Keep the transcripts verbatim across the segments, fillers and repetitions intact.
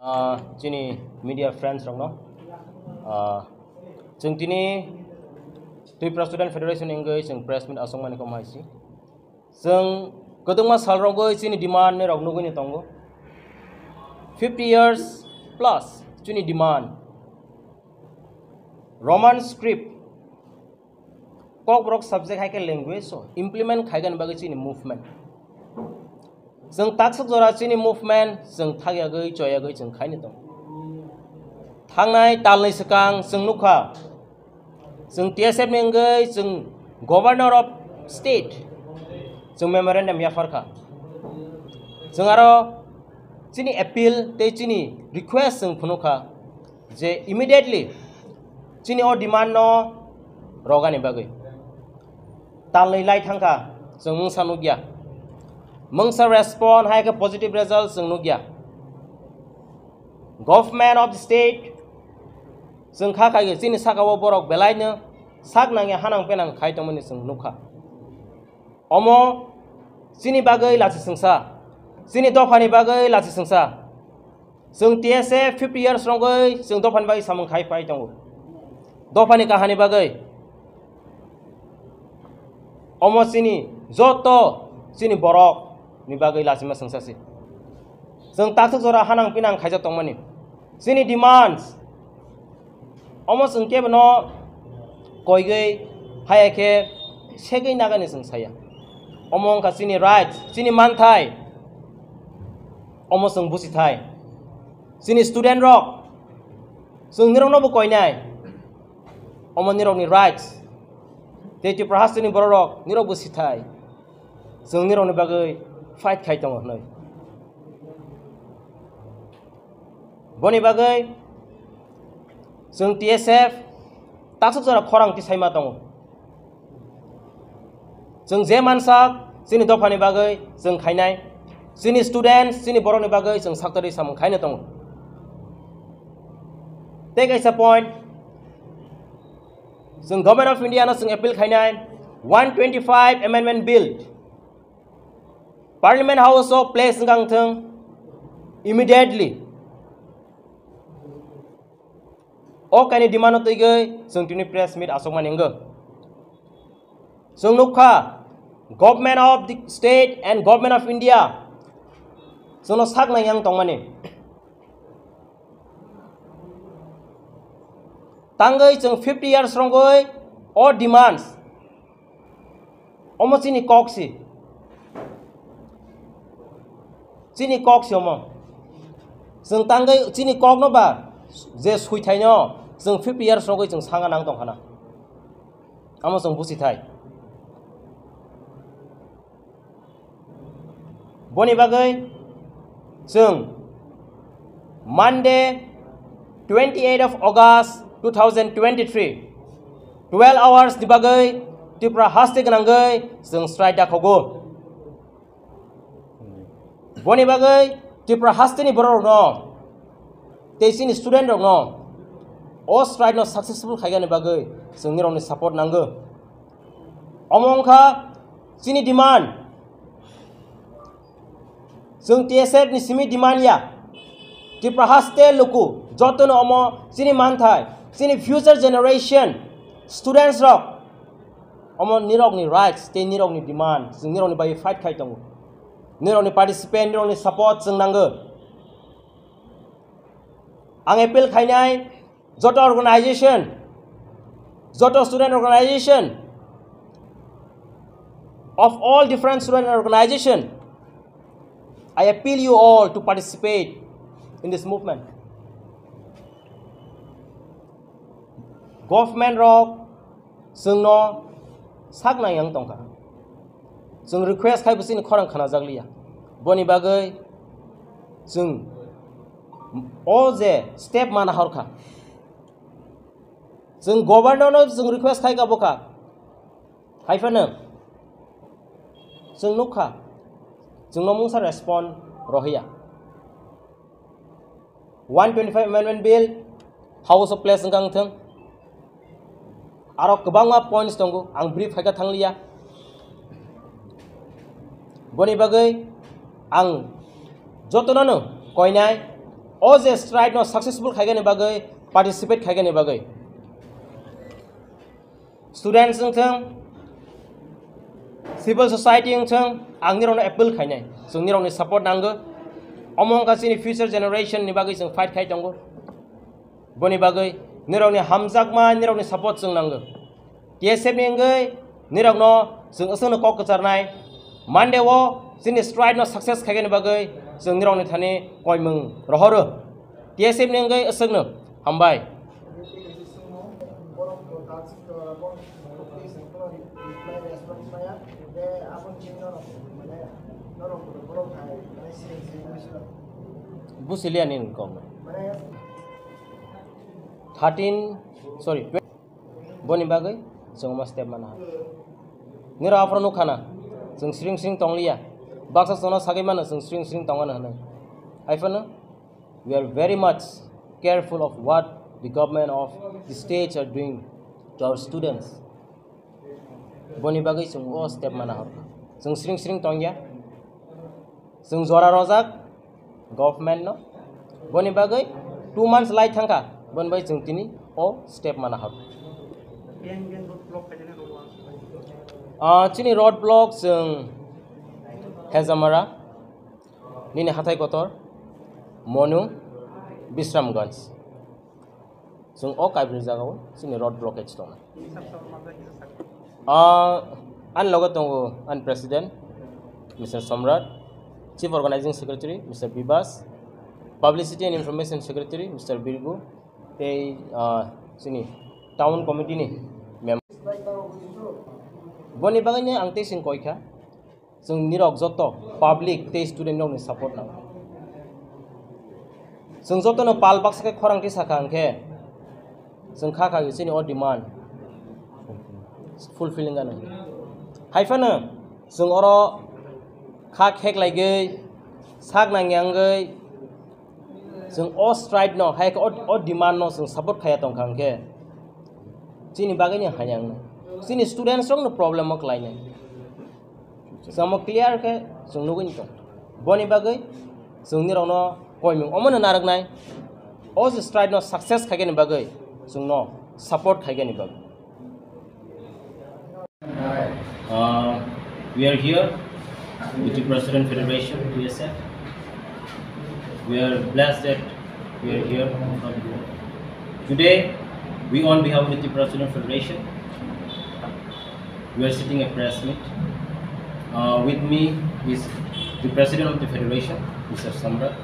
Ah, chini media friends rokno, ah, chwng tini Tripura Student Federation wngwi chwng press meet aswkmani kom hai si. Chwng kwbangma sal rogwi chini demand ni rok nugwi ni tongo. Fifty years plus chini demand. Roman script, Kokborok subject hai khe language o implement khaigani bagwi chini movement. Chwng takswk jora chini movement chwng thakyagwi choyagwi chwng khaini tongo. Thangnai talni swkang chwng nukha, chwng T S F ni wngwi chwng Governor of State chwng memorandum yapharkha. Chwng aro chini appeal tei chini request chwng phunukha je immediately chini o demand no rogani bagwi. Talnwi lai thangkha, chwng mungsa nukya. Mungsa respond hai khe positive result chwng nukya. Government of the state chwng kha khai chini saka o borok belaino sak nangya hanang penang khai tongmani chwng nukha. Omo chini bagwi lachi sengsa, chini dophani bagwi lachi sengsa. Chwng T S F fifty years rogwi chwng dophani bagwi samung khai phai tongo. Dophani kahani bagwi omo chini joto chini borok ni bagwi lachima sengsa se. Chwng takswk jora hanang pinang khaijak tongmani. Chini demands omo chwng kebono koigwi haya khe segwi nagani chwng saya. Omo wngkha chini rights, chini manthai. Omo chwng busi thai. Chini student rok, chwng nirokno bo koinai. Omo nirokni rights. Tei Tripura hasteni borok rok nirok bo sithai. Chwng nirokni bagwi fight khai tongo hwnwi. Boni bagwi chwng T S F takswk jora khorang tisaima tongo. Chwng je mansak chini dophani bagwi chwng khainai, chini students, chini borokni bagwi chwng saktori samung khaina tongo. Tei kaisa point, chwng Government of India no chwng appeal khainai, one twenty-five Amendment Bill Parliament House o place wngkang thwng immediately. O kaini demand no twigwi chwng tini press meet asokmani wngkha. Chwng nukha, Government of the State and Government of India chwngno sak nang yang tongmani. Tangwi chwng fifty years rongwi o demands. Omo chini kok si. Chini kok si omo. Chwng tangwi chini kok no ba je suithai no chwng fifty years rogwi chwng sanga nang tong khana. Amo chwng busi thai. Boni bagwi chwng Monday twenty-eight of August two thousand twenty-three, twelve hours ni bagwi Tripura haste gwnangwi chwng strike dakhogo. Boni bagwi Tripura hasteni borok rokno tei chini student rokno o strike no successful khaigani bagwi chwng nirokni support nango. Omo wngkha chini demand. Chwng T S F ni simi demand ya. Tripura haste luku jotono omo chini manthai, chini future generation, students rok, omo nirokni rights tei nirokni demand, chwng nirokni bai fight khai tongo. Nirokni participant, nirokni support chwng nango. Ang appeal khainai, joto organization, joto student organization of all different student organization, I appeal you all to participate in this movement. Government rok chwngno sak nang yang tongkha. Chwng request khai bwswkni khorang khanajakliya. Boni bagwi chwng o je step mana horkha. Chwng governor no chwng request khai ka bokha. Hai phano chwng nukha. Chwngno mungsa respond rohiya. One twenty-five Amendment Bill House of Place wngkang thung. Aro kwbangma points tongo, ang brief khaika thangliya. Boni bagwi ang jotono no koinai, O je strike no successful khaigani bagwi, participate khaigani bagwi, students wng thung, civil society wng thung, ang nirokno appeal khainai, chwng nirokni support nango. Omo wngkha chini future generation ni bagwi chwng fight khai tongo. Boni bagwi nirokni hamjakma, nirokni support chwng nango. T S F ni wngwi nirokno chwng aswkno kok kwcharnai. Monday o chini strike no success khaigani bagwi chwng nirokni thani koimung rohoro. T S F ni wngwi aswkno hambai. Busilia ni kok. Thirteen, sorry, boni bagwi chwng omo step mana ha. Nirok aphuru nukha na, chwng sring sring tongliya. Baksa chwngno sagwi mano, chwng sring sring tongmano hwnwi. Haiphano, we are very much careful of what the government of the states are doing to our students. Boni bagwi chwng o step mana hor. Chwng sring sring tongya. Chwng jora rojak government no. Boni bagwi two months lai thangkha. Boni bagwi chwng tini o step mana hor. Ah, chini road block chwng Hezamara, nini hathai kotor, Monu, Bisramganj. Chwng o kaibri jagao chini road blockage tongnai. Ah, ani loge tongo ani president, Mister Somrat, chief organizing secretary, Mister Bibas, publicity and information secretary, Mister Birgu, tei, ah, chini town committee ni member. Boni bagwi ang tei sing koikha. Chwng nirok joto public tei student rokni support nango. Chwng jotono pal baksa khe khorang twi sakha hwnkhe chwng kha kha chini o demand fulfilling ano. Haiphano chwng oro kha kheklaigwi sak nangya wngwi chwng o strike no hai khe o, o demand no chwng support khaiya tongkha hwnkhe chini bagwi ni hayang no chini students rok no problem o kwlainai. Chwng omo clear khe chwng nugwi tong. Boni bagwi chwng nirokno koimung omono narwknai. O je strike no success khaigani bagwi chwngno support khaigani bagwi. Uh, we are here with the President Federation, T S F. We are blessed that we are here in front of you. Today, we on behalf of the Tripura Student Federation, we are sitting a press meet. Uh, with me is the President of the Federation, Mister Samrat,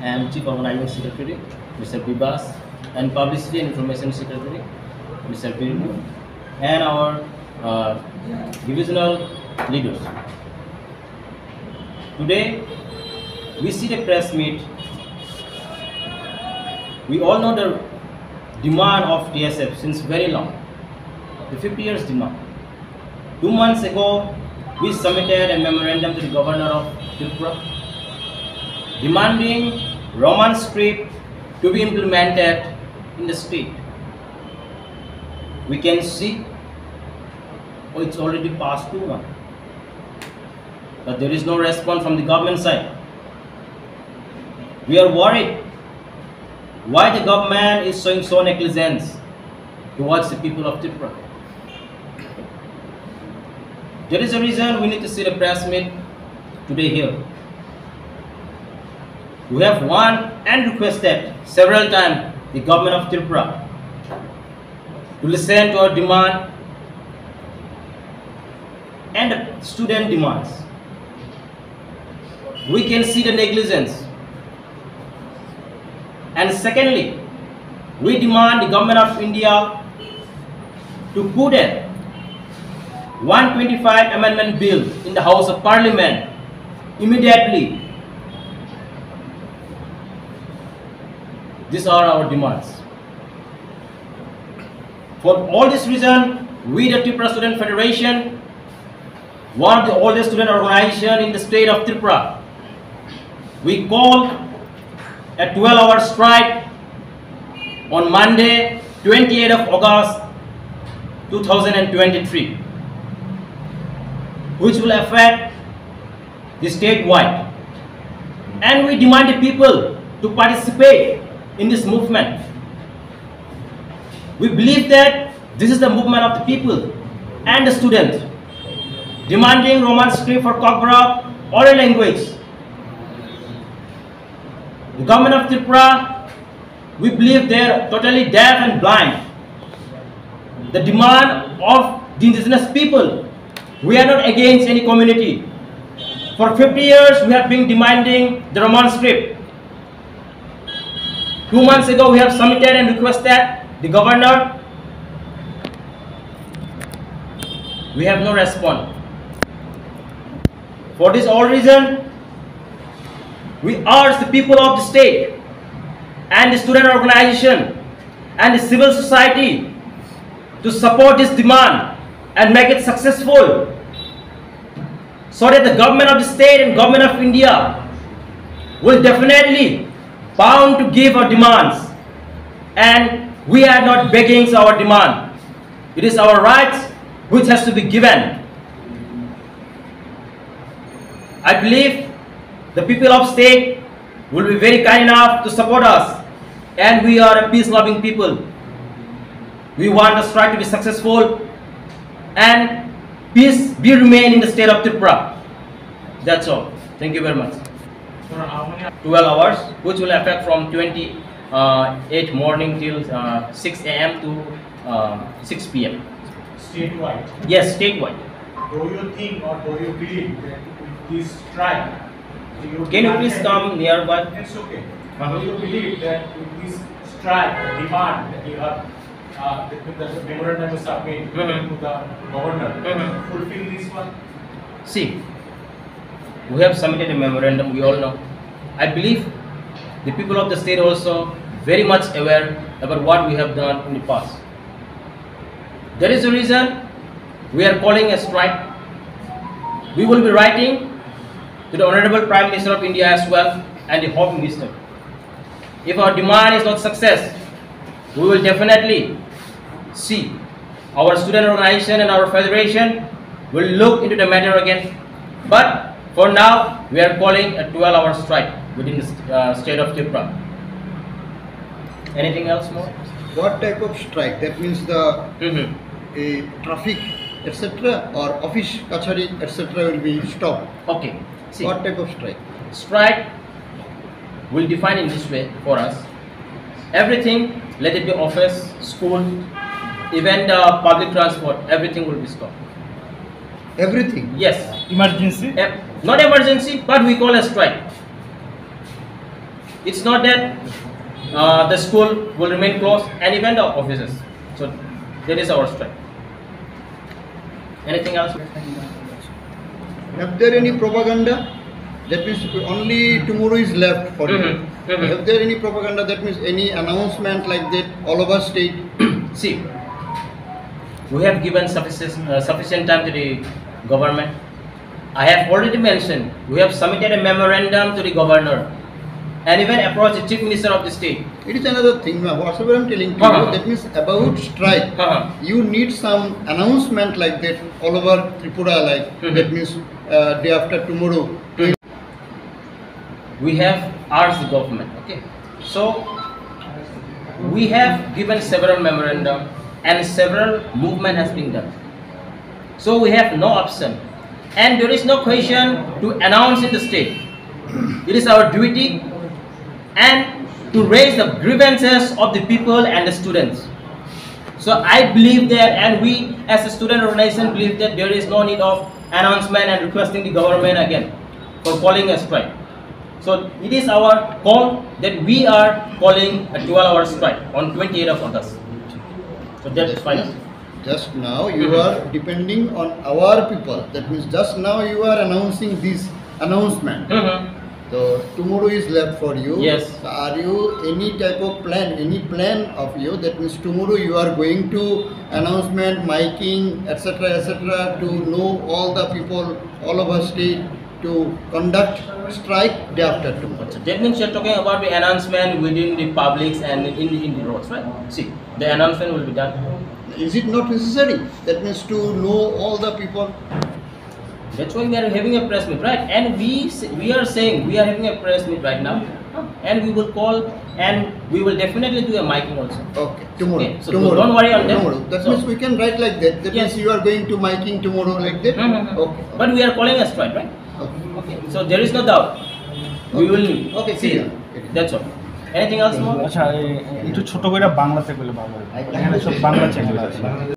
and Chief Organizing Secretary, Mister Bibas, and Publicity and Information Secretary, Mister Birmu, and our, uh, divisional leaders. Today, we see the press meet. We all know the demand of T S F since very long, the fifty years demand. Two months ago, we submitted a memorandum to the governor of Tripura demanding Roman script to be implemented in the state. We can see, oh, it's already past two months. But there is no response from the government side. We are worried why the government is showing so negligence towards the people of Tripura. There is a reason we need to see the press meet today here. We have warned and requested several times the government of Tripura to listen to our demand and the student demands. We can see the negligence. And secondly, we demand the government of India to put a one twenty-five amendment bill in the House of Parliament immediately. These are our demands. For all this reason, we, the Tripura Student Federation, one of the oldest student organization in the state of Tripura, we called a twelve-hour strike on Monday, twenty-eighth of August, two thousand and twenty-three, which will affect the statewide. And we demand the people to participate in this movement. We believe that this is the movement of the people and the students demanding Roman script for Kokborok oral language. The government of Tripura, we believe they are totally deaf and blind. The demand of the indigenous people, we are not against any community. For fifty years, we have been demanding the Roman script. Two months ago, we have submitted and requested the governor. We have no response. For this all reason, we urge the people of the state and the student organization and the civil society to support this demand and make it successful, so that the government of the state and government of India will definitely bound to give our demands. And we are not begging our demand. It is our rights which has to be given. I believe the people of state will be very kind enough to support us, and we are a peace-loving people. We want the strike to be successful and peace be remain in the state of Tripura. That's all. Thank you very much. Twelve hours, which will affect from twenty-eight morning till uh, six a m to uh, six p m. Statewide. Yes, statewide. Do you think or do you believe that with this strike, you Can you please come nearby? It's okay. Uh-huh. Do you believe that with this strike, the demand that you have, uh, the, the memorandum you submit Mm-hmm. to the governor, Mm-hmm. fulfill this one? See, we have submitted a memorandum, we all know. I believe the people of the state also very much aware about what we have done in the past. That is the reason we are calling a strike. We will be writing to the Honorable Prime Minister of India as well and the Home Minister. If our demand is not success, we will definitely see our student organization and our federation will look into the matter again. But for now, we are calling a twelve-hour strike within the st- uh, state of Tripura. Anything else more? What type of strike? That means the Mm-hmm. a traffic, et cetera, or office kachari, et cetera, will be stopped. Okay. See, What type of strike? Strike will define in this way for us. Everything, let it be office, school, even the public transport, everything will be stopped. Everything? Yes. Emergency? Eh, not emergency, but we call a strike. It's not that uh, the school will remain closed and even the offices. So that is our strike. Anything else? Have there any propaganda? That means only tomorrow is left for you. Mm-hmm. Mm-hmm. Have there any propaganda? That means any announcement like that all over state? See, we have given sufficient, uh, sufficient time to the government. I have already mentioned, we have submitted a memorandum to the governor and even approached the chief minister of the state. It is another thing, ma'am. Whatever I'm telling to you, Uh-huh. that means about strike. Uh-huh. You need some announcement like that all over Tripura, like Mm-hmm. that means uh, day after tomorrow. We have urged the government, okay? So, we have given several memorandum and several movement has been done. So, we have no option. And there is no question to announce in the state. It is our duty and to raise the grievances of the people and the students. So I believe that, and we as a student organization believe that there is no need of announcement and requesting the government again for calling a strike. So it is our call that we are calling a twelve-hour strike on twenty-eighth of August. So that is final. Just now you Hmm. are depending on our people. That means just now you are announcing this announcement. Hmm. So tomorrow is left for you. Yes. So are you any type of plan, any plan of you? That means tomorrow you are going to announcement, miking, et cetera, et cetera, to know all the people all over state to conduct strike day after tomorrow. So that means you're talking about the announcement within the publics and in the, in the roads, right? See, the announcement will be done. Is it not necessary? That means to know all the people. That's why we are having a press meet, right? And we s- we are saying we are having a press meet right now. And we will call and we will definitely do a miking also. Okay, tomorrow. Okay, so tomorrow. don't worry on that. Tomorrow. That So- means we can write like that. That Yes. means you are going to miking tomorrow, like that. Hmm, hmm, hmm. Okay. But we are calling a strike, right? Okay. Okay. So there is no doubt. We will Okay, see. clear. That's all. Anything else more? আচ্ছা এই- একটু ছোট করে বাংলাতে বলে ভালো হয়। এখানে সব বাংলা চ্যানেল আছে।